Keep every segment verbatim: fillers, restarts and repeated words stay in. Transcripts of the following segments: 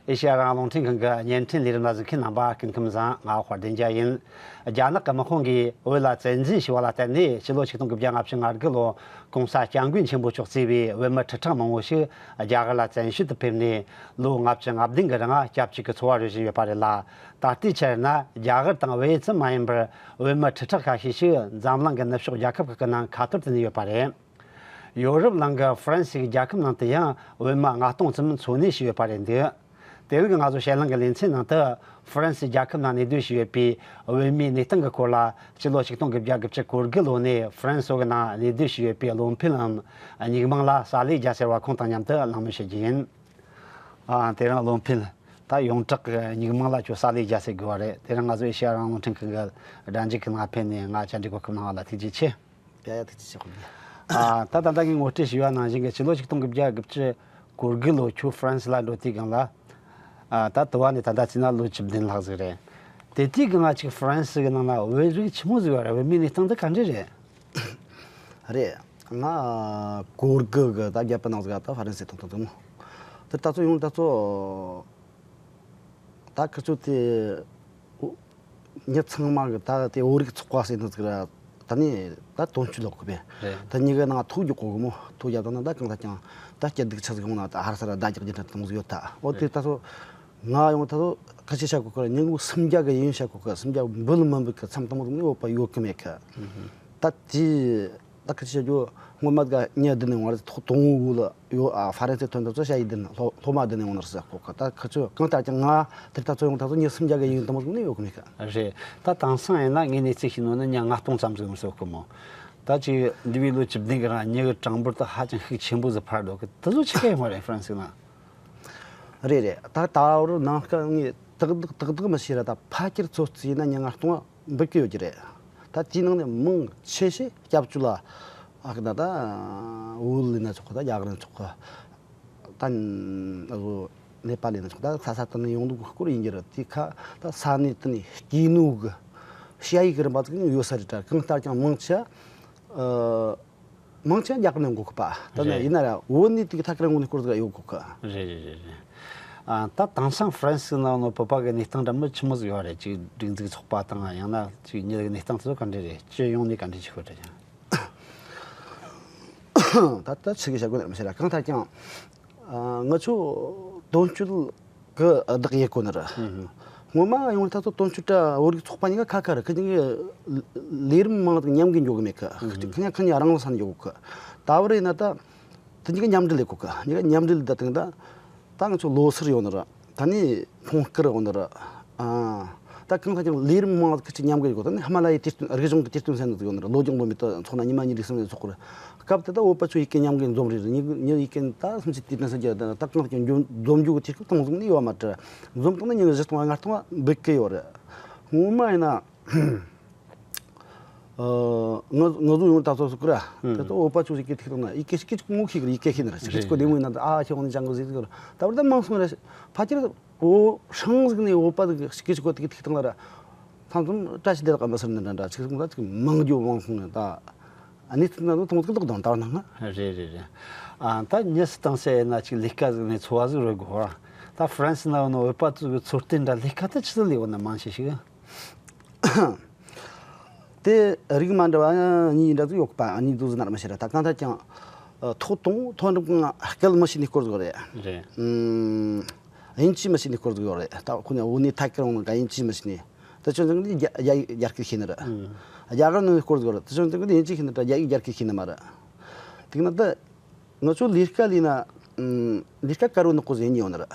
ཨེ་ཤེ་ཡ་རང་དབང་རླུང་འཕྲིན་ཁང་གི་བརྙན་འཕྲིན་ལས་རིམ་ལ་གཟིགས་མཁན་རྣམ་པ་སྐུ་ཁམས་བཟང་། ང་དཔལ་ལྡན་རྒྱལ་ཡིན། རྒྱ་ནག་གི་དམག་དཔུང་གིས་བོད་ལ་བཙན་འཛུལ་བྱས་པ་ལ་བརྟེན་ནས་ཕྱི་ལོ་ཆིག་སྟོང་དགུ་བརྒྱ་ལྔ་བཅུ་ང་དགུ་ལོ་གོང་ས་སྐྱབས་མགོན་ཆེན་པོ་མཆོག་གཙོས་པའི་བོད་མི་ཁྲི་ཕྲག་མང་བོ་ཞིག་རྒྱ་གར་ལ་བཙན་བྱོལ་དུ་ཕེབས་ནས་ལོ་ལྔ་བཅུ་ང་བདུན་གྱི་རིང་སྐྱབས་བཅོལ་གྱི་འཚོ་བ་རོལ་བཞིན་ཡོད་པ་རེད་ལ། ད་ལྟའི་ཆར་ན་རྒྱ་གར་དང་བལ་ཡུལ་ཙམ་མ་ཡིན་པར་བོད་མི་ཁྲི་ཕྲག་ཁ་ཤས་ཤིག་འཛམ་གླིང་གི་ནུབ་ཕྱོགས་རྒྱལ་ཁབ་ཁག་གི་ནང་ཁ་ཐོར་དུ་གནས་ཡོད་པ་རེད། ཡོ་རོབ་གླིང་གི་ཧྥ་རན་སི་གི་རྒྱལ་ཁབ་ནང་དུ་ཡང་བོད་མི་ལྔ་སྟོང་ཙམ་འཚོ་གནས་བྱས་ཡོད་པ་རེད་འདུག་དེ་རིང་གི་ང་ཚོ་བཤད་གླེང་གི་ལེ་ཚན་ནང་དུ་ཧྥ་རན་སི་རྒྱལ་ཁབ་ནང་གནས་སྡོད་བྱས་ཡོད་པའི་བོད་མིའི་གནས་སྟངས་ཀྱི་སྐོར་ལ་ཕྱི་ལོ་ཆིག་སྟོང་དགུ་བརྒྱ་དགུ་བཅུ་གོ་དགུ་ལོ་ནས་ཧྥ་རན་སི་གི་ནང་གནས་སྡོད་བྱས་ཡོད་པའི་བློ་འཕེལ་ལམ་སྙིགས་མིང་ལ་ས་ལེ་རྒྱལ་ཟེར་བ་ཁོང་དང་མཉམ་དུ་གླེང་མོལ་བྱེད་རྒྱུ་ཡིན། ཨ། དེ་རིང་བློ་འཕེལ། ད་ཡོངས་གྲགས་ཀྱི་སྙིགས་མིང་ལ་ཁྱོད་ས་ལེ་རྒྱལ་ཟེར་དགོས་པ་རེད། དེ་རིང་ང་ཚོ་ཨེ་ཤེ་ཡ་རང་དབང་རླུང་འཕྲིན་ཁང་གི་སྒྲ་འཇུག་གི་ནང་ཕེབས་ནས་ང་བཅར་འདྲི་གོ་སྐབས་གནང་བ་ལ་ཐུགས་རྗེ་ཆེ། ཡ་ཡ། ཐུགས་རྗེ་ཆེ། ཁོང་ཡ། ཨ། ད་ད་ལྟ་ངས་ངོ་སྤྲོད་ཞུས་པ་ནང་བཞིན་གྱི་ཕྱི་ལོ་ཆིག་སྟོང་དགུ་བརྒྱ་དགུ་བཅུ་གོ་དགུ་ལོ་ཁྱོད་ཧྥ་རན་སི་ལ་འགྲོ་དུས་སྒང་ལ། ཨ། ད་དུ་བ་ནས་ད་ལྟ་བརྩིས་ན་ལོ་བཅུ་བདུན་ལྷག་ཟིག་རེད། དེ་དུས་ཀྱི་ང་ཅིག་ཧྥ་རན་སི་གི་ནང་ན་བོད་རིགས་ཆི་མོ་ཟིག་ཡོད་རེད། བོད་མིའི་གནས་སྟངས་དེ་ག་འདྲ་རེད། རེད། ང་གོ་དགུ་གི་ད་བརྒྱད་པ་ནང་ཟིག་ད་ཧྥ་རན་སི་ཐོན་ཐོན་ཐོན་མོ། དེ་ད་ཚོ་ཡོང་ད་ཚོ། ད་ཁི་ཆོ་དེ་མྱི་ཚང་མ་གི་ད་དེ་བོད་རིགས་ཚོགས་པ་ཟེར་ནི་ཟིག་ར། ད་ནི་ད་དོན་གཅོད་ལོག་གི་པས། རེད། ད་ཉི་ག་ནང་ཐུག་རྒྱུ་གོ་གི་མོ། ཐུག་རྒྱབ་ད་ན་ད་གང་ལྟར་ཀྱང་ད་སྐྱིད་སྡུག་ཆ་ཟིག་ཡོང་ན་ད་ཧར་ས་ར་ད་རྒྱག་རྒྱུ་འདྲ་དང་ཟིག་ཡོད་ད། འོ་དེ་ད་ཚོ་ང་ཡོང་ད་ཚོ་ཁ་ཆེ་བྱ་གོ་གི་ར། ཉིན་གུང་སུམ་བརྒྱ་གི་ཡིན་བྱ་གོ་གི། སུམ་བརྒྱ་འབུལ་མི་འབུལ་གི་མཚམས་དང་མོ་ནི་བོད་པ་ཡོད་གི་མེད་གི། ད་དེ། ད་ཁ་ཆེ་བྱ་རྒྱུ་སྔོན་མ་ག་ཉི་བདུན་ནས་བར་ཐོག་དང་བོ་ལ་ཡོད་ཨ། ཧྥ་རན་སི་ཐོན་ད་ཚོ་ཞ་ཡི་བདུན་སློ་སློབ་མ་བདུན་ནས་འོང་ནར་ཟེར་གོ་གི། ད་ཁ་ཆེ་གང་ལྟར་ཀྱང་ང་དེར་ད་ཚོ་ཡོང་ད་ཚོ་ཉི་སུམ་བརྒྱ་གི་ཡིན་དང་མོ་ནི་ཡོད་གི་མེད་གི། རེད། ད་དེང་སང་ཡིན་ན་ངས་གནས་ཚུལ་ཤེས་ནོ་ནི་ཉི་ལྔ་སྟོང་ཙམ་ཟིག་མི་ཟེར་གོ་མོ། ད་ཅིག་འདི་བའི་ལོ་བཅུ་བདུན་གི་རིང་ཉི་གི་གྲངས་འབོར་དེ་ཧ་ཅང་ཤུགས་ཆེན་པོ་ཟིག་འཕར་འགྲོ་གི། དེ་ཚོ་ཆི་ག་ཡོང་བ་རེད་ཧྥ་རན་སི་ནང་། རེད་རེད། ད་ད་བར་ནང་སྐབས་ངས་ཏག་ཏག་ཏག་ཏག་མི་ཤེས་ར། ད་ཕལ་ཆེར་ཚོད་རྩིས་ན་ཉི་ལྔ་སྟོང་འབུད་ཀྱི་ཡོད་ཀྱི་རེད། ད་དེའི་ནང་ནས་མང་ཆེ་ཤས་སྐྱབས་བཅོལ་ལ་ཨ་ཁ་ན་ད་བོད་ལ་ན་ཆོག་གི། ད་རྒྱ་གར་ན་ཆོག་གི། ད་ཨ་ནེ་པ་ལ་ན་ཆོག་གི། ད་ས་ས་དེ་ནས་ཡོང་འདུག་གི་སྐོར་ཡིན་གྱི་རེད། དེ་ཁ་ད་ས་གནས་དེ་ནས་སྐྱེས་ནོ་གི་ཞ་ཡི་གི་རིམ་པ་ཚོ་ཡོད་ས་རེད་དྲ། གང་ལྟར་ཀྱང་མང་ཆེ་ཨ། མང་ཆེ་རྒྱ་གར་ནས་འགོ་ཁུག་པ། ད་ནི་རེད། ཡིན་ན་ར་བོད་ནས་དེ་གི་ཐད་ཀར་འགོ་ནས་སྐོར་ཟིག་ཡོད་གོ་གི། རེད་རེད་རེད་རེད། ཨ། ད་དེང་སང་ཧྥ་རན་སི་ནང་ནོ་བོད་པ་གི་གནས་སྟངས་འདྲ་མི་ཆི་མོ་ཟིག་ཡོད་རེད། ཅིག་སྒྲིག་འཛུགས་ཚོགས་པ་དང་ཡང་ན་ཅིག་ཉིད་ཀྱི་གནས་སྟངས་དེ་ཚོ་ག་འདྲ་རེད། སྤྱི་ཡོངས་ནས་ག་འདྲ་ཅིག་ཤོད་དྲ་ཀྱང་། ད་ལྟ་ཆི་གི་བྱ་དགོས་ན་མི་ཤེས་ར། གང་ལྟར་ཀྱང་། ཨ། ང་ཚོ་དོན་གཅོད་གི་བདག་ཡེ་གོ་ནི་ར། ཧུམ་ཧུམ། སྔོན་མ་ཡོང་ད་ཚོ་དོན་གཅོད་དྲ་བོད་རིགས་ཚོགས་པ་གཉིས་ཀ་ཁ་ཁ་ར། ཁི་གཉིས་ཀྱི་ལས་རིམ་མང་དུ་མཉམ་གི་འཇོག་གི་མེད་གི། ཧུམ་ཧུམ། ཁི་གཉིས་ཁི་གཉིས་རང་ལ་ས་ནས་འཇོག་གི། ད་བར་ཡིན་ན་ད་དེ་གཉིས་ཀ་མཉམ་འབྲེལ་ལས་གོ་གི། གཉིས་ཀ་མཉམ་འབྲེལ་ད་དེང་ད་ད་ང་ཚོ་ལོ་སར་ཡོང་ནི་ར། ད་ནི་འཁྲུངས་སྐར་ཡོང་ནི་ར། ཨ། ད་གང་ལྟར་ཀྱང་ལས་རིམ་མང་ལ་ཁི་ཆོ་མཉམ་གི་ཡོད་གོ། ད་ནི་ཧི་མ་ལ་ཡའི་དུས་སྟོན། རི་གཞུང་གི་དུས་སྟོན་ཟེར་ནི་ཟིག་ཡོད་ནི་ར། ལོ་རྒྱུས་ངོ་མ་ད་ཚོགས་ན་ཉི་མ་ཉིན་རེ་གསུམ་ནས་ཚོགས་གི་ར། སྐབས་དེ་ད་བོད་པ་ཚོ་ཡི་གེ་མཉམ་གི་འཛོམས་རེད། ཉི་ཉི་ཡི་གེ་ད་སུམ་ཅུ་དུས་སྟོན་ཟེར་གྱི་ད་ད་གང་ལྟར་ཀྱང་འཛོམས་འཛོམས་རྒྱུ་གི་དུས་སྐབས་དང་ཟུང་ནི་ཡོད་མ་རེད། འཛོམས་དང་ནི་ཉིན་བཞི་སྟོང་ལྔ་སྟོང་འབུད་གི་ཡོད་རེད། སྔོན་མ་ཡིན་ན། ཨ། ང་ང་ཚོ་ཡོང་ད་ཚོ་སུ་ཀུ་ར། ཨུམ། དེ་ཚོ་བོད་པ་ཚོ་ཞིག་གིས་ཐུག་བཏང་ན་ཡི་གེ་ཞིག་གཅིག་མོ་ཤེས་གི་ར། ཡི་གེ་ཤེས་ནི་ར། ཞིག་གཅིག་གོ་བདེ་མོ་ཡིན་ན་ཨ་ཁྱེད་འོང་ནི་ཅང་གི་ཟིག་ཟིག་ར། ད་བར་ད་མང་སོང་ར། ཕལ་ཆེར་བོད་ཧྲང་ཟིག་ནས་བོད་པ་ཟིག་ཞིག་གཅིག་གོ་ཐུག་ཐུག་བཏང་ལ་ར། ཚང་ཚང་བཀྲ་ཤིས་བདེ་ལེགས་མི་ཟེར་ནི་འདྲ་འདྲ་ཅིག་ཟིག་ད་ཅིག་མང་རྒྱུ་མང་སོང་ནི་ད། ཨ་ནི་ཚིག་ན་ཚོ་ཐོང་ཚིག་ལོག་དང་དར་ནང་ང་། རེད་རེད་རེད། ཨ། ད་མྱི་སུ་དང་སུ་ཡིན་ན་ཅིག་ལས་ཀ་ཟིག་ནས་འཚོ་བ་ཟིག་རོལ་དགོས་ར། ད་ཧྥ་རན་སི་ན་ཡོད་ནོ་བོད་པ་ཚོ་གི་འཚོ་རྟེན་འདྲ་ལས་ཀ་ད་ཆི་ཟིག་ལས་ཡོད་ན་མང་ཆེ་ཞིག་དེ་རིགས་མ་འདྲ་བ་གཉིས་འདྲ་ཟིག་ཡོད་པ། གཉིས་འདུག་ཟིག་ན་ར་མི་ཤེས་ར། ད་གང་ལྟར་ཀྱང་ཐོག་དང་མཐོ་འགྲིམ་གང་སྐད་མི་ཤེས་ནི་སྐོར་ཟིག་རེད། རེད། ཨུམ། དབྱིན་ཇི་མི་ཤེས་ནི་སྐོར་ཟིག་ཡོད་རེད། ད་ཁོ་ནི་བོད་ནས་ཐད་ཀར་འོང་ནི་ག་དབྱིན་ཇི་མི་ཤེས་ནི། ད་ཆོས་ཚང་གི་རྒྱ་རྒྱ་རྒྱ་སྐད་ཤེས་ནི་རེད། ཨུམ། རྒྱ་གར་ནང་སྐོར་ཟིག་ཡོད་རེད། ད་ཆོས་ཚང་གི་དབྱིན་ཇི་ཤེས་ནི་རེད། རྒྱ་ཡིག་རྒྱ་སྐད་ཤེས་ནི་མ་རེད། དེ་ན་ད། ང་ཚོ་ལས་ཀ་ལས་ན། ཨམ། ལས་ཀ་དཀར་བོ་ནག་པོ་ཟེར་ནི་ཡོད་ནི་རེད།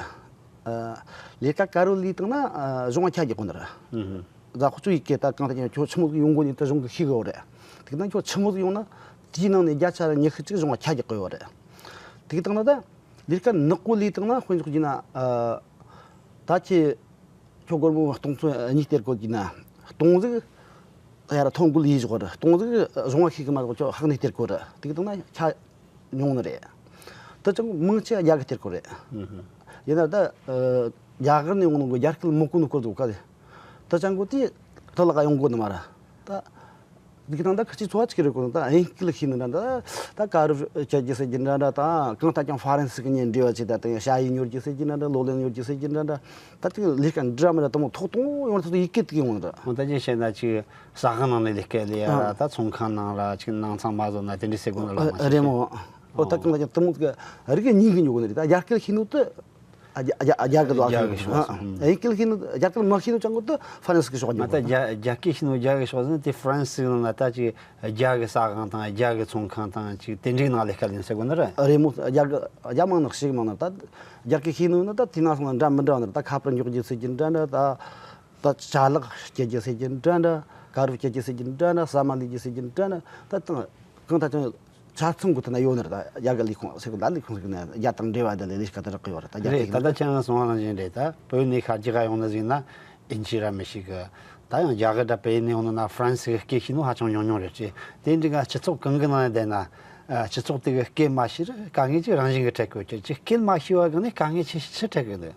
ཨ། ལས་ཀ་དཀར་བོ་ལས་བཏང་ན། ཨ། གཞུང་ང་ཁྱ་རྒྱག་གོ་ནི་རེད། ཨུ་ཧུ། ད་ཁོ་ཚོ་ཡི་གེ་ད་གང་ལྟར་ཀྱང་ཁྱོད་ཆི་མོ་ཟིག་ཡོང་གོ་ནི་ད་གཞུང་གི་ཤེས་གི་ཡོད་རེད། དེ་ན་ཁྱོད་ཆི་མོ་ཟིག་ཡོང་ན་དེའི་ནང་ནས་བརྒྱ་ཆ་ཉི་ཤུ་ཅིག་གཞུང་ང་ཁྱ་རྒྱག་གི་ཡོད་རེད། དེ་བཏང་ན་ད་ལས་ཀ་ནག་པོ་ལས་བཏང་ན་དཔེ་འཇོག་བྱས་ན། ཨ། ད་ཁྱེད། ཁྱོད་སྒོར་མོ་སྟོང་ཚོ་གཉིས་སྟེར་དགོས་ཀྱི་ན། སྟོང་ཟིག་ཡར་ཐོན་དགོས་ལས་བཞག་ར། སྟོང་ཟིག་གཞུང་བ་ཤེས་གི་མ་གཏོགས་ཁྱོད་ཧག་ནས་སྟེར་དགོས་ར། དེ་གི་དང་ན་ཆ་ཉུང་ནི་རེད། ད་ཅང་མང་ཆེ་རྒྱ་གི་སྟེར་དགོས་རེད། ཡིན་ན་ད་རྒྱ་གར་ནས་འོང་ནོ་གི་རྒྱ་སྐད་མི་གོ་ནོ་སྐོར་དུ་ག་དེ། ད་ཅང་གོ་དེ་ད་ལ་ག་ཡོང་དགོས་ནི་མ་ར། ད། འདི་དང་ད་ཁ་ཆེ་ཚོ་བ་ཅིག་རེད་གོ། ད་དབྱིན་སྐད་ཤེས་ནི་འདྲ་འདྲ། ད་ཀ་རུ་བྱེད་རྒྱུ་ཟེར་རྒྱུ་འདྲ་འདྲ། ད་གང་ལྟར་ཀྱང་ཧྥ་རན་སི་གི་ཉིན་འབྲེལ་བ་བྱེད། ད་དེ་ཞ་ཡི་ཉོ་རྒྱུ་ཟེར་རྒྱུ་འདྲ་འདྲ། ལོ་ལོན་ཉོ་རྒྱུ་ཟེར་རྒྱུ་འདྲ་འདྲ། ད་དེ་ལས་ཀ་འདྲ་མི་འདྲ་དུ་མོ་ཐོག་གཏོང་ཡོང་ཐུབ་ཡི་གེ་དེ་ཡོང་འདྲ། འོ་ད་ཅི་བཤད་ན་ཅིག་ཟ་ཁང་ནང་ནས་ལས་ཀ་ལས་ཡ། ཨ། ད་ཚོང་ཁང་ནང་ལ་ཅིག་ནང་ཚང་མ་བཟོ་ན་དེ་འདྲ་ཟེར་དགོས་ནོ་ལ་མ་ཨ། རེད་མོ། ཨོ་ད་གང་ལྟར་ཀྱང་དུ་མོ་གི་རིག་གི་ཉིན་གི་ཉོ་གི་ནི་རེད། ད་ཡར་སྐད་ཤེས་ནོ་དུ། ཨ་རྒྱ་རྒྱ་རྒྱ་གི་ལོ་རྒྱ་གི་ཤོག་ཨ། ཨ། ཨ་ཡིན་སྐད་ཤེས་ནོ་རྒྱ་སྐད་མ་ཤེས་ནོ་ཅང་གོ་ད་ཧྥ་རན་སི་གི་ཤོག་ང་ད་རྒྱ་རྒྱ་སྐད་ཤེས་ནོ་རྒྱ་གི་ཤོག་ཟེར་ན་དེ་ཧྥ་རན་སི་ནང་ན་ད་ཅིག་རྒྱ་གི་ཟ་ཁང་དང་རྒྱ་གི་ཚོང་ཁང་དང་ཅིག་དེ་འདྲའི་ནང་ལས་ཀ་ལས་ཟེར་གོ་ནི་རེད། རེད་མོ། རྒྱ་གི་རྒྱ་མང་ནི་ཞིག་མང་ནི། ད་རྒྱ་སྐད་ཤེས་ནོ་ནི་ད་དེ་ན་སོང་ན་འདྲ་མི་འདྲ་ནི་རེད། ད་ཁ་པར་འཇོག་རྒྱུ་ཟེར་རྒྱུ་འདྲ་འདྲ། ད་ད་ཅ་ལག་སྐྱེལ་རྒྱུ་ཟེར་རྒྱུ་འདྲ་འདྲ། ཀ་རུ་སྐྱེལ་རྒྱུ་ཟེར་རྒྱུ་འདྲ་འདྲ། ཟ་མ་ལས་རྒྱུ་ཟེར་རྒྱུ་འདྲ་འདྲ། ད་དང་གང་ལྟར་ཀྱང་ཆ་ཚང་གི་ཐད་ན་ཡོད་ནི་རེད། ད་ཡ་གི་ལས་ཁུངས་ཟེར་གི་ད་ལས་ཁུངས་ཟེར་གི་ན་ཡ་དང་འབྲེལ་བ་འདི་ལས་ལས་ཀ་དེ་རག་གི་ཡོད་རེད། ད་རྒྱ་རེད། སྐད་ད་ལྟ་ཁྱེད་རང་གསུངས་པ་ནང་བཞིན་རེད། ད་བོད་ནས་ཤར་རྒྱག་ག་ཡོང་ནི་ཟིག་ན་ཨིན་ཇི་ར་མི་ཤེས་གི། ད་ཡང་རྒྱ་གི་འདྲ་བོད་ནས་ཡོང་ནི་ན་ཧྥ་རན་སི་གི་སྐད་ཤེས་ནོ་ཧ་ཅང་ཉུང་ཉུང་རེད་ཅེ། དེ་འདྲ་ག་སྤྱི་ཚོགས་གང་གི་ནང་ནས་བསྡད་ན་ཨ་སྤྱི་ཚོགས་དེ་གི་སྐད་མ་ཤེས་ར་དཀའ་ངལ་ཅིག་རང་བཞིན་གི་འཕྲད་གི་ཡོད་ཀྱི། ཅིག་སྐད་མ་ཤེས་པ་གི་ནས་དཀའ་ངལ་ཆེ་ཤོས་ཆི་འཕྲད་གི་འདུག་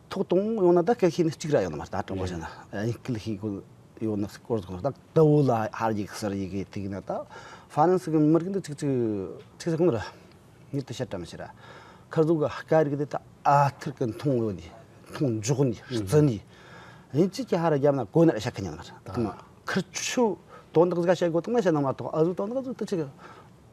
ཐོག་གཏོང་ཡོང་ན་ད་སྐད་ཤེས་ནི་གཅིག་ར་ཡོད་ནི་མ་རེད། ད་དྲང་པོ་བཤད་ན་དབྱིན་སྐད་ཤེས་དགོས་ཡོད་ནི་སྐོར་ཟིག་ད་ལྟ་བུ་ལ་ཧར་ཡིག་གསར་ཡིག་གི་ཐིག་ན་ད་ཧྥ་རན་སི་གི་མི་རིགས་འདི་གཅིག་གཅིག་གཅིག་ཟེར་གོ་ནི་ར། ངས་དེ་བཤད་གྲ་མི་བཤད་ར། ཁར་ཟུག་གི་སྐད་རིགས་དེ་ད་ཨ་ཐུར་གི་མཐོང་ཡོད་ནི་མཐོང་འཇོག་ནི་བརྩི་ནི། དབྱིན་ཇི་གི་ཧར་རྒྱབ་ན་གོ་ནི་ར་བཤད་གི་ཉན་ནི་ར། ད་ཁར་ཆུ་དོན་དག་ཟིག་བཤད་དགོས་དང་ན་བཤད་ན་མ་གཏོགས་ཨ་ཟུག་དོན་དག་ཟུག་དེ་ཆི་གི་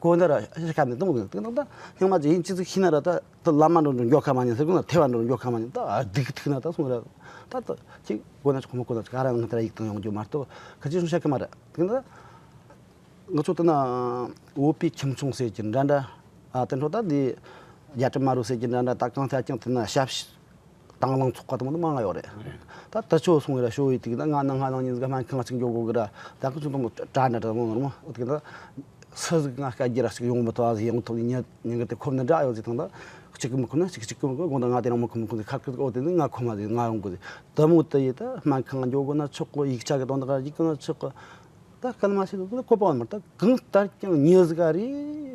གོ་ན་ར་ཤ་ཁ་ནས་གཏོང་གི་འདུག་ད་སྙིང་མ་ཅིག་ཡིན་ཅི་ཟིག་ཤི་ན་ར། ད་ད་བླ་མ་འགྲོ་འགྲོ་མགྱོགས་ཁ་མ་ཉན་ཟེར་གོ་ན། ཐེ་བ་འགྲོ་འགྲོ་མགྱོགས་ཁ་མ་ཉན། ད་སྡིག་ཐུག་ན་ད་སོང་ར། ད་ད་ཅིག་གོ་ན་ཆོག་མ་གོ་ན་ཆོག་ཨ་ར་ང་ད་ར་ཡིག་དང་ཡོང་རྒྱུ་མ་གཏོགས་ཁ་ཅིག་སོང་ཤ་ཁ་མ་ར། དེ་ན་ང་ཚོ་ད་ན་བོད་པའི་ཁྱིམ་ཚང་ཟེར་གྱི་འདྲ་འདྲ། ཨ་དེ་འཕྲོ་ད་འདི་རྒྱ་གྲམ་མ་རུ་ཟེར་གྱི་འདྲ་འདྲ། ད་གང་ཐད་ཀྱང་དེ་ན་ཞབས་ཕྱི་དང་བླངས་ཚོགས་པ་དང་མང་ང་ཡོད་རེད། ད་ད་ཆོ་སོང་ར་ཤོ་ཡི་དེ་ན་ང་ན་ང་ནང་ཉིན་ཟིག་སྨན་ཁང་ཅིག་འགྱོ་དགོས་གི་ར། ད་ཁོ་ཚོ་དང་གྲ་འདྲ་འདྲ་མོ་ནོར་མོ་འོ་དེ་ན། སུ་ཟིག་ང་སྐད་རྒྱུ་ར་ཞིག་ཡོང་མི་ཐུབ་ཨ་ཟིག་ཡོང་ཐུབ་ཉི་ཉི་གི་དེ་ཁོབ་ནི་འདྲ་ཡོད་ཟིག་དང་ད་གཅིག་གི་མི་ཁོ་ན་གཅིག་གཅིག་གི་མི་ཁོ་དགོང་དག་ང་དེ་རང་མི་ཁོ་མི་ཁོ་ཟིག་ཁ་ཁ་ཟིག་འོ་དེ་ནི་ང་ཁོ་མ་ཟིག་ང་ཡོང་གི་ཟིག་དེ་མོ་དེ་ཡི་ད་སྨན་ཁང་འགྱོ་དགོས་ན་ཆོག་གི། ཡིག་ཆ་གི་དོན་དག་ཡིག་གི་ན་ཆོག་གི། ད་སྐད་མ་ཤེས་ན་གོ་པ་བ་མར་ད་གང་ལྟར་ཀྱང་ཉི་ཟིག་ག་རེ་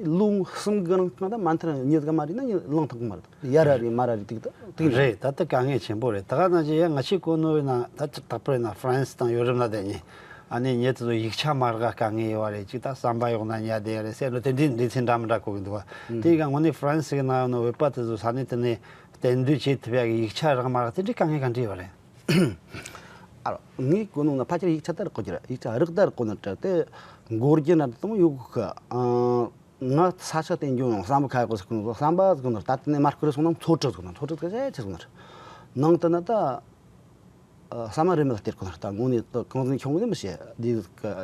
ལོ་གསུམ་གི་རིང་གང་ད་མ་མཐར་ཉི་ཟིག་ག་མ་རེད་ན་ཉི་ལང་ཐང་གི་མ་རེད། ཡ་ར་རེད་མ་ར་རེད་དེ་ད་དེ་རེད། ད་ལྟ་དཀའ་ངལ་ཆེན་པོ་རེད། ད་ག་ནང་བཞིན་ཡ་ང་ཆེ་གོ་ནོ་ཡིན་ན་ད་ཅི་རྟག་པར་ཡིན་ན་ཧྥ་རན་སི་དང་ཡོ་རོབ་ན་བསྡད་ཉི་ཨ་ནི་ཉི་དེ་ཚོ་ཡིག་ཆ་མ་རག་དཀའ་ངལ་ཡོད་བ་རེད། ཅིག་ད་བསམ་པ་ཡོག་ན་ཉ་དེ་ཡ་རེད་ཟེར་ནོ་དེ་འདྲའི་འདྲི་ཚན་འདྲ་མི་འདྲ་གོ་གི་འདུག་བ། དེ་ག་དངོས་གནས་ཧྥ་རན་སི་གི་ནང་ཡོད་ནོ་བོད་པ་དེ་ཚོ་ས་གནས་དེ་ནས་གཏན་སྡོད་བྱེད་ཐུབ་ཡ་གི་ཡིག་ཆ་རག་མ་རག་དེ་འདྲའི་དཀའ་ངལ་ག་འདྲ་ཡོད་རེད། ཨ་རོ་ངའི་གོ་ནོ་ན་ཕལ་ཆེར་ཡིག་ཆ་ད་རག་གོ་གི་རེད། ཡིག་ཆ་རག་ད་རག་གོ་ནི་རེད་དེ་འགོར་གྱི་ན་དང་ཡོད་གི། ཨ་ང་ས་ཆ་དེ་འགྱོ་ཡང་བསམ་པ་ཁ་གོ་ཟེར་གོ་ནོ་བསམ་པ་ཟེར་གོ་ནོ་ད་དེ་ནས་མར་ཁུ་རེ་སོང་ན་ཚོ་ཁྲི་ཟེར་གོ་ནོ་ཚོ་ཁྲི་ཟེར་གོ་ནོ་ནང་དུ་ན་ད། ཨ་ས་མ་རེ་མི་ལ་སྟེར་གོ་ནོ་ད་དངོས་གནས་ད་གང་ཟིག་ཁྱོང་གི་མི་ཤེས། དེ་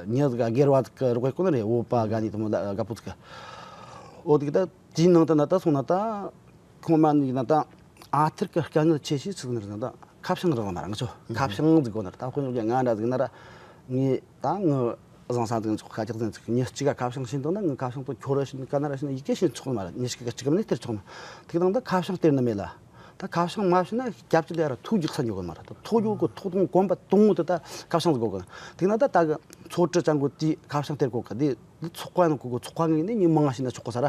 ཉི་ཟིག་ག་སྒེར་བ་ཟིག་ག་རོགས་གོ་ནི་རེད། འོ་པ་དགའ་ནི་དེ་མོ་ལ་དགའ་པོ་ཟིག་ག་འོ་དེ་གི་ད་དེའི་ནང་དུ་ན་ད་སོང་ན་ད། ཁོང་མ་ནི་ན་ད་ཨ་ཐུར་གི་དཀའ་ངལ་ཆེ་ཤོས་ཚིག་ནི་རེད། ད་ཁ་བྱང་རག་མ་རང་ཆོ་ཁ་བྱང་ཟིག་གོ་ནི་རེད། ད་དཔེ་འཇོག་ང་འདྲ་ཟིག་ན་ར་ངས་ད་ངི་བཟང་ས་ཟིག་ཚོགས་ཁ་ཅག་ཟིག་ཚིག་ཉི་གཅིག་ག་ཁ་བྱང་ཤིན་དང་ན་ངི་ཁ་བྱང་དུ་ཁྱོ་ར་ཤིན་ཀ་ན་ར་ཤིན་ཡི་གེ་ཤིན་ཚོགས་མ་ར་ཉི་གཅིག་ག་གཅིག་མ་ནི་སྟེར་ཚོགས་མ། དེ་དང་ད་ཁ་བྱང་སྟེར་ནི་མེད་ལ། ད་ཁ་བྱང་མ་བྱིན་ན་སྐྱབས་ཅི་ལ་ཡ་ར་ཐུག་རྒྱུག་ས་འཇོག་གི་མ་ར། ད་ཐོ་རྒྱུག་གི་ཐོག་དང་གོམ་པ་དང་མོ་དེ་ད་ཁ་བྱང་ཟིག་གོ་གི། དེ་ན་ད་ད་གི་ཚོ་གྲི་ཅང་གོ་དེ་ཁ་བྱང་སྟེར་གོ་གི་དེ། འདི་ཚོགས་པ་ནང་གོ་གོ་ཚོགས་པ་ངོས་ནས་ཉིན་མང་ང་ཤི་ན་ཆོག་གོ་ས་ར།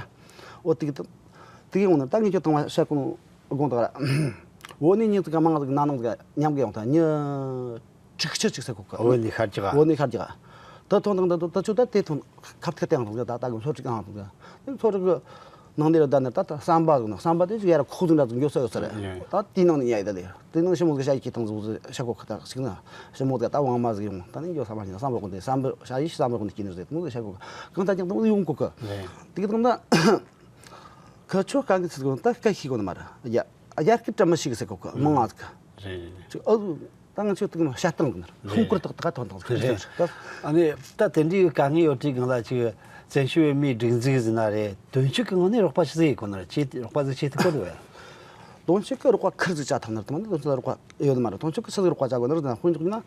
འོ་དེ་གི་དེ་གི་འོང་ན་ད་ངས་ཁྱོད་དང་བ་བཤད་གོ་དགོངས་དག་ར། འོ་ནས་ཉིན་ཙི་ག་མང་ཙི་གི་ན་ནང་ཙི་ག་མཉམ་གི་ཡོང་ཐ་ཉི་དྲུག་ཅུ་ཅིག་ས་གོ་ག་འོ་ནས་ཤར་གྱི་ག་འོ་ནས་ཤར་གྱི་ག་ད་ཐོན་དང་ད་ད་ཆོ་ད་དེ་ཐོན་ཁབ་ཐེ་ཏེ་ཡང་ཐོན་ད་ད་གི་ལྷོ་ཅིག་ཡང་ཐོན་ད་ལྷོ་ཅིག་གི་ནང་དེ་ར་ད་ནི་ད་ད་བསམ་པ་གི་ནི་བསམ་པ་དེ་ཅིག་ཡ་ར་ཁོག་ཟིག་འདྲ་ཙིག་འགྱོ་ས་ཡོད་ས་རེད། ད་དེའི་ནང་ནས་ཉ་ཡི་ད་ལེ། དེ་ནང་ཞི་མོ་གི་ཤ་ཡི་ཁྱི་ཐང་ཟིག་ཤ་ཁོག་ཁ་ཐག་ཞིག་ན་ཞི་མོ་གི་ད་དབང་མ་ཟིག་ཡོང་ད་ནི་འགྱོ་ས་མ་ཉན་བསམ་པ་ཀུན་དེ་བསམ་པ་ཤ་ཡི་བསམ་པ་ཀུན་དེ་སྐྱིད་ནི་ཟེར་མོ་གི་ཤ་ཁོག་གང་ད་ཀྱང་དེ་མོ་ཡོང་གོ་གི། དེ་གི་དང་ད་ཁ་ཆོ་གང་གི་ཚིག་ཀུན་ད་སྐད་ཤེས་གོ་ནི་མ་རེད། ཡ་ཡར་སྐད་བྲ་མི་ཤེས་གི་ཟེར་གོ་གི་མང་ང་ཟིག་གི་ཅིག་ཨ་ད་ང་ཚོས་དེ་གི་བཤད་སྟངས་ཀྱི་ནར་ཁུངས་སྐོར་ཏག་ཏག་ཐོན་ཐང་ཟིག་རེད། ཨ་ནི་ད་དེ་འདྲའི་དཀའ་ངལ་ཡོད་དུས་གང་ལ་ཅིག་བཙན་བྱོལ་བའི་མིའི་སྒྲིག་འཛུགས་ཟིན་ན་རེད། དོན་གཅོད་ཀྱི་ངང་ནས་རོགས་པ་ཆི་ཟིག་ཡེད་དགོས་ན་རེད། ཆེ་རོགས་པ་ཟིག་ཆེ་ཐུབ་ཀྱི་རེད། དོན་གཅོད་ཀྱི་རོགས་པ་ཁུར་ཟིག་བྱ་ཐུབ་ན་རེད། དོན་གཅོད་ལ་རོགས་པ་ཡོད་ནི་མ་རེད། དོན་གཅོད་ཀྱི་ཆི་ཟིག་རོགས་པ་བྱ་དགོས་ན་རེད། དཔེ་འཇོག་ན་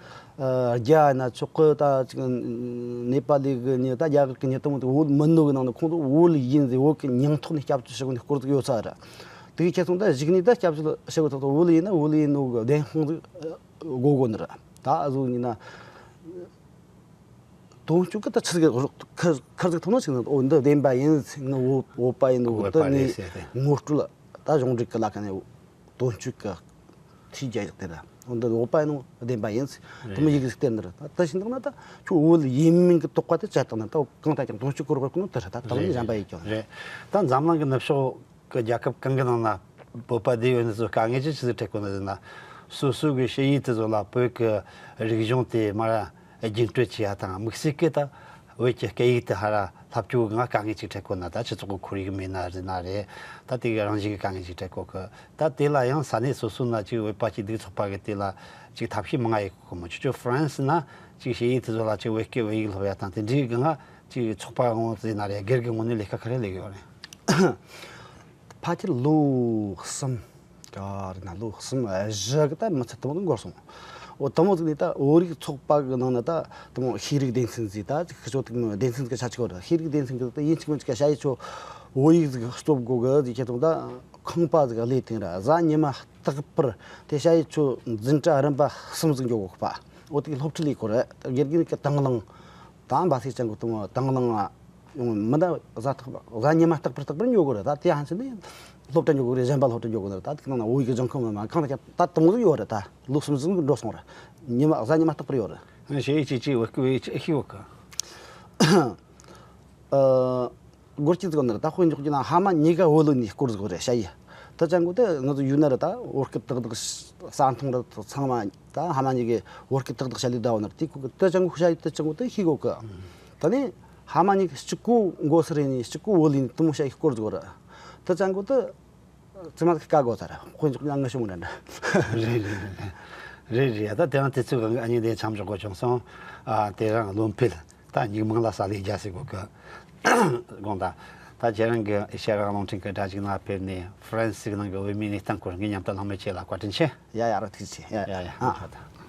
རྒྱ་ན་ཆོག་གི་ད་ཅིག་ནེ་པ་ལི་གི་མྱི་ད་རྒྱ་གར་གི་མྱི་དང་མོ་དེ་བོད་མི་ནོ་གི་ནང་ནས་ཁོང་ཚོ་བོད་ཡིན་ཟེར་བོད་ཀྱི་མྱིང་ཐོག་ནས་སྐྱབས་བཅོལ་ཞུ་གི་ནས་སྐོར་ཟིག་ཡོད་ས་རེད། དེ་གི་ཁྱེད་ཚོ་ད་གཞིགས་ནས་ད་སྐྱབས་བཅོལ་ཞུ་གི་ཐོག་ཏུ་བོད་ཡིན་ན་བོད་ཡིན་ནོ་གི་བདེན་དཔང་ཟིག་དགོས་དགོས་ནི་རེད། ད་ཨ་ཟུག་ཡིན་ན་དོན་གཅོད་ཀྱི་ད་ཆི་ཟིག་ཁར་ཁར་ཟིག་ཐོན་ན་ཆི་ཟིག་འོ་འདི་བདེན་པ་ཡིན། ངི་བོད་བོད་པ་ཡིན་ནོ་གི་ད་ངས་ངོ་སྤྲོད་ད་གཞུང་འབྲེལ་གི་ལ་ཁ་ནས་དོན་གཅོད་ཀྱི་ཐུགས་རྒྱ་ཡག་དེ་རེད། འོ་འདི་བོད་པ་ཡིན་ནོ་བདེན་པ་ཡིན། དེ་མོ་ཡི་གེ་ཟིག་སྟེར་ནི་རེད། ད་དེ་བཞིན་འདུག་ན་ད་ཁྱོད་བོད་ཡིན་མིན་གི་དོགས་པ་དེ་བཅད་བཏང་ན་ད་གང་ལྟར་ཀྱང་དོན་གཅོད་སྐོར་བར་གོ་ནོ་དེ་རེད། ད་དེ་མོ་ནི་གཞན་པ་ཡིན་ཀྱང་རེད། ད་འཛམ་གླིང་གི་ནུབ་ཕྱོགས་གི་རྒྱལ་ཁབ་གང་གི་ནང་ན་བོད་པ་བསྡད་ཡོད་ནི་ཚོ་དཀའ་ངལ་ཅི་ཞིག་འཕྲད་གོ་ནི་ཟེར་ན། སོ་སོ་གི་ཞ་ཡི་དེ་ཚོ་ལ་བོད་ཀྱི་རིག་གཞུང་དེ་མར་རྒྱུན་སྤྲོད་བྱེད་ཡ་དང་། དམིགས་བསལ་གྱི་ད་བོད་ཀྱི་སྐད་ཡིག་དེ་ཧ་ར་ལྷབ་སྐྱོར་གི་ང་དཀའ་ངལ་ཅིག་འཕྲད་གོ་ན། ད་སྤྱི་ཚོགས་ཀྱི་ཁོར་ཡུག་མེད་ན་ཟེར་ན་རེད། ད་དེ་གི་རང་བཞིན་གྱི་དཀའ་ངལ་ཅིག་འཕྲད་གོ་གི། ད་དེ་ལ་ཡང་ས་གནས་སོ་སོ་ན་ཅིག་བོད་པ་སྐྱིད་སྡུག་ཚོགས་པ་གི་དེ་ལ་ཅིག་ཐབས་ཤེས་མང་ང་ཡོད་གི་མོ། ཁྱོད་ཁྱོད་ཧྥ་རན་སི་ན་ཅིག་ཞ་ཡི་དེ་ཚོ་ལ་ཅིག་བོད་སྐད་བོད་ཡིག་སློབ་ཡ་དང་དེ་འདྲའི་གི་ང་ཅིག་ཚོགས་པ་ངོ་ཟེར་ན་རེད། སྒེར་གི་ངོས་ནས་ལས་ཀ་ག་རེ་ལས་གི་ཡོད་རེད། ཕལ་ཆེར་ལོ་གསུམ་ག་རེ་ན་ལོ་གསུམ་བཞི་གི་ད་མི་ཚད་དེ་མོ་འགོར་སོང་། འོ་དེ་མོ་ཟིག་ནས་ད་བོད་རིགས་ཚོགས་པ་གི་ནང་ན་ད་དེ་མོ་ཤེས་རིག་སྡེ་ཚན་ཟིག་ད་ཅིག་ཁི་ཆོ་དེ་མོ་སྡེ་ཚན་ཟིག་ཆ་ཆི་གོ་ར། ཤེས་རིག་སྡེ་ཚན་གི་ད་ཡིན་གཅིག་མིན་གཅིག་ཞ་ཡི་ཆོ་བོད་ཡིག་ཟིག་སློབ་དགོ་གི་ཟིག་ཁྱེད་དང་ད་ཁང་པ་ཟིག་གླས་དེང་ར་གཟའ་ཉི་མ་རྟག་པར་དེ་ཞ་ཡི་ཆོ་འཛིན་གྲྭ་རིམ་པ་གསུམ་ཟིག་འགྱོ་གོ་གི་པ། འོ་དེ་གི་སློབ་ཁྲིད་ལས་གོ་ར། དགེ་རྒན་གི་དང་བླངས་ད་འབའ་སི་ཅང་གི་དེ་མོ་དང་བླངས་ཡོང་མི་འདའ་གཟའ་ཐག་པ་གཟའ་ཉི་མ་རྟག་པར་རྟག་པར་འགྱོ་གོ་ར། ད་དེ་ཧན་ཆི་ནས་སློབ་གྲྭ་འགྱོ་གོ་རེད། གཞན་པ་སློབ་གྲྭ་འགྱོ་གོ་ནི་རེད། ད་དེ་ནང་ན་བོད་ཡིག་གི་སྦྱང་ཁང་མི་མ་གང་ལ་ཀྱང་ད་དེ་མོ་ཟིག་ཡོད་རེད། ད་ལོ་གསུམ་ཟིག་འགྲོ་སོང་ར། ཉི་མ་གཟའ་ཉི་མ་རྟག་པར་ཡོད་རེད། ཞེ་ཡི་ཅི་ཅི་བོད་སྐད་བོད་ཡིག་ཅི་ཨེ་ཤི་བོད་གི། ཨ། སྒོར་གཅིག་ཟིག་ནི་རེད། ད་དཔེ་འཇོག་རྒྱུ་ན་ཕ་མ་གཉིས་ཀ་བོད་ལུགས་ནས་སྐོར་ཟིག་རེད་ཞ་ཡི། དེ་ཅང་གོ་དེ་ང་ཚོ་ཡུལ་ན་རེད། ད་བོད་སྐད་ཏག་ཏག་ས་མཐོང་རེད། ཚང་མ་ད་ཕ་མ་གཉིས་ཀས་བོད་སྐད་ཏག་ཏག་བཤད་ལས་ད་བོ་ན་རེད། དེ་གོ་གི་དེ་ཅང་གོ་ཞ་ཡི་དེ་ཅང་གོ་དེ་ཤེས་གོ་གི། ད་ནི་ཕ་མ་གཉིས་ཀ་གཅིག་གོ་མགོ་སེར་ཡིན་ནི་གཅིག་གོ་བོད་ལུགས་ནས་དེ་མོ་ཞ་ཡི་སྐོར་ཟིག་རེད། དེ་ཅང་གོ་དེ་ཙི་མ་ཀ་གོ་ཚར་དཔེ་འཇོག་ན་ང་ཤོང་རེད། རེད་རེད་རེད་རེད། ད་དེ་རིང་དུས་ཚོད་གང་གི་ཨ་ནི་དེ་མཚམས་འཇོག་དགོས་བྱུང་སོང་། ཨ་དེ་རིང་བློ་འཕེལ་ད་སྙིགས་མང་ལ་ས་ལས་རྒྱ་སེ་གོ་གི་དགོངས་དག། ད་ཁྱེད་རང་གི་ཨེ་ཤ་ཡ་རང་དབང་རླུང་འཕྲིན་གྱི་སྒྲ་གཅིག་ནང་ཕེབས་ནས་ཧྥ་རན་སི་གི་ནང་གི་བོད་མིའི་གནས་སྟངས་སྐོར་ངས་མཉམ་དུ་གླེང་མོལ་བྱས་ལ་བཀའ་དྲིན་ཆེ། ཡ་ཡ་ར་ཐུགས་རྗེ་ཆེ། ཡ་ཡ་ཡ་ཨ།